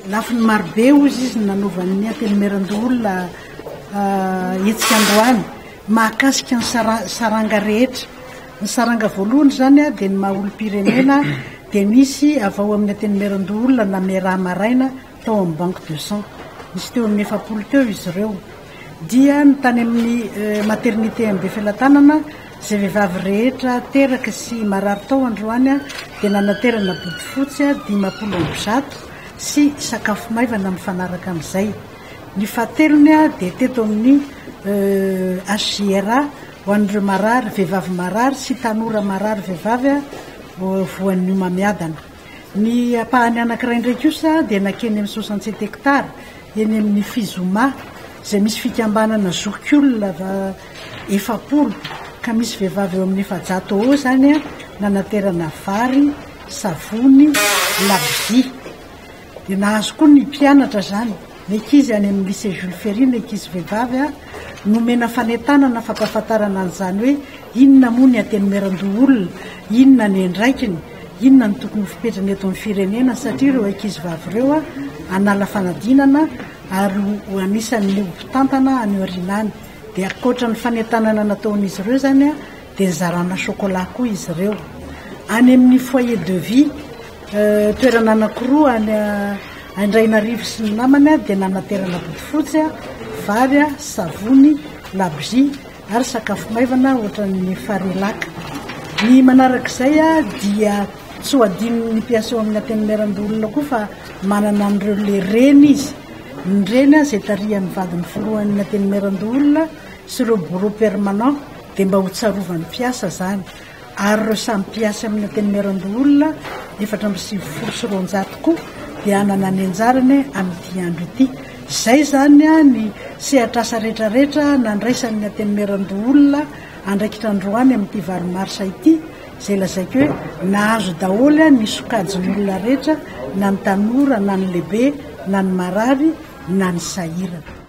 Lafiny marobe hozy izy no nanaovan'ny Antenimierandoholona hetsika androany mahakasika ny saranga rehetra. Ny saranga voalohany izany dia ny maha olom-pirenena dia nisy avy ao amin'ny Antenimierandoholona nameraha maraina tao amin'ny banque de sang. Nisy teo amin'ny 40 teo izy ireo. Dia ny tany amin'ny maternité any Befelatanana, izay vehivavy rehetra teraka sy marary tao androany dia nanaterana bodofotsy 150 sy sakafo maivana mifanaraka amin'izay. Ny fahatelony dia teto amin'ny HJRA ho an'ireo marary, vehivavy marary sy tanora marary vehivavy voan'ny homamiadana. Ny ampahany anankiray indray kosa dia nankeny amin'ny 67 hectares eny amin'ny Fizoma izay misy fikambanana zokiolona 40 ka misy vehivavy eo amin'ny 400 eo izany nanaterana vary, savony, labozia. Dia nahazo koa ny mpianatra izany, ny ankizy any amin'ny lycée Jules Ferry, ny ankizy vehivavy, nomena fanentanana fampahafantarana an'izany hoe inona moa ny Antenimierandoholona, inona ny andraikiny, inona no tokony ho fipetrany eto amin'ny firenena satria ireo ankizy vavy ireo hanala fanadinana ary ho anisan'ny ho mpitantana any aoriana any. Dia ankoatra ny fanentanana nataon'izy ireo izany dia nizarana chocolat koa izy ireo. Any amin'ny foyer de vie, toerana anankiroa any Andrainarivo sy ny namany dia nanaterana bodofotsy, vary, savony, labozia ary sakafo maivana ohatran'ny Farilac. Ny manarak'izay dia tsy ho adinon'ny mpiasa eo amin'ny Antenimierandoholona koa fa manana an'ireo le reny izy. Ny reny izay tarihan'ny vadin'ny filohan'ny Antenimierandoholona sy ireo bureau permanent dia mba ho tsarovan'ny mpiasa izany. Ary ireo samy mpiasa amin'ny Antenimierandoholona 294 koa dia hanana ny anjarany amin'ity andro ity. Izay izany ny sehatr'asa rehetrarehetra nandraisan'ny Antenimierandoholona andraikitra androany amin'ity valo marsa ity, izay lazaiko hoe nahazo daholo ny sokajin'olona rehetra, na ny tanora, na ny lehibe, na ny marary, na ny sahirana.